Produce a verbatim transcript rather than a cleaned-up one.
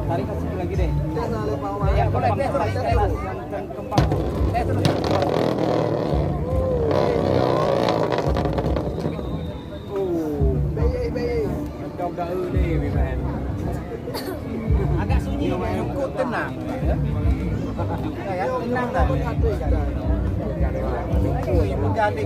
Tarik ke situ lagi deh. Ya, boleh, tes terus, tes terus. Kembang. Tes terus. Oh. Macam dah ni, Biman. Agak sunyi. Cukup tenang. Ya, ya, tenang dah. Cukup, ibu jadi.